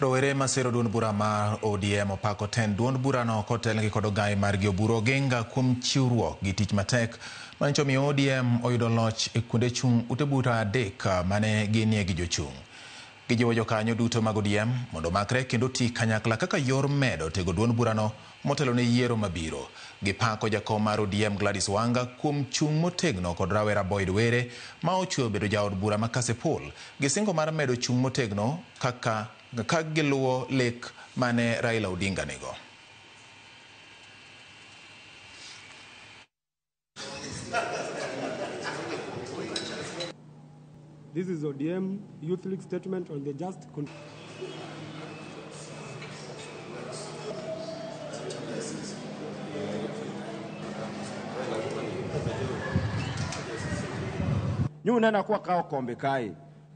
Rowere masero duond bura mar ODM opako tend duond burano kotelnegi kod ogai margi Oburu Oginga kuom chiwruok gi tich matek manyicho miyo ODM oyudo loch e kuonde chung' ute bura 3 mane ginie gi jochung'. Gijiwo jokanyo duto mag ODM mondo omakre kendo ti kanyakla kaka yor medo tego duond burano motelo ne yiero mabiro. Gipako jakom mar ODM Gladys Wanga kuom chung' motegno kod rawera Boyd Were ma ochwe obedo jaod bura ma Kasipul. Gisingo mar medo chung' motegno kaka ka giluwo lek mane Raila Odinga nigo. This is ODM Youth League statement on the just Nyuneno kwa kao kombe kae.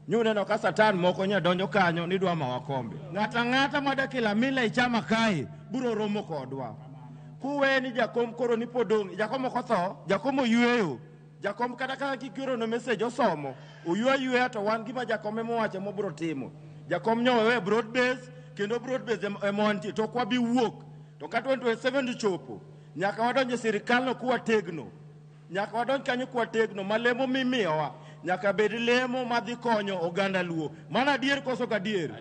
Nyuneno ka Satan moko nya donjo kanyo ni dwa mawa kombe. Ng'ata ng'ata madak e lamila e chama kae biro romo kodwa. Kuwe ni jakom koro ni podong', jakom ok otho, jakom oyweyo. Jakom kata kaka kikioro no message osomo, oywe ayweya to wan gima jakom ema owacho ema obiro timo. Jakom nyowewe broad base kendo broad base ema wantie to ok wabi wuok. To ka 2027 ochopo, nyaka wadonj e sirikal no kwategno. Nyaka wadonj kanyo kwategno ma lemo mimiyowa nyaka bed lemo madhi konyo oganda Luo. Mano adier koso ok adier?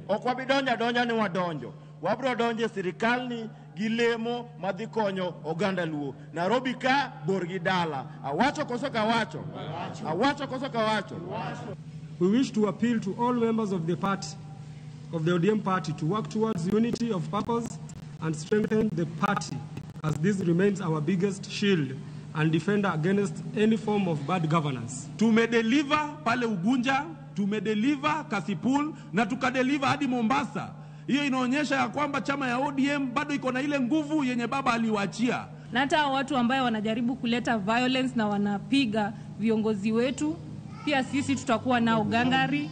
Ok wabi donjo adonja ni wadonjo. Wabiro donjo e sirikalni gi lemo madhi konyo oganda Luo. Nairobi ka bor gi dala. Awacho koso ok awacho? Awacho koso ok awacho? We wish to appeal to all members of the party, of the ODM party, to work towards unity of purpose and strengthen the party, as this remains our biggest shield and defender against any form of bad governance. Tumedeliver pale Ugunja, tumedeliver Kasipul na tukadeliver hadi Mombasa. Hiyo inaonyesha ya kwamba chama ya ODM bado iko na ile nguvu yenye baba aliwaachia. Na hata watu ambao wanajaribu kuleta violence na wanapiga viongozi wetu, pia sisi tutakuwa nao gangari.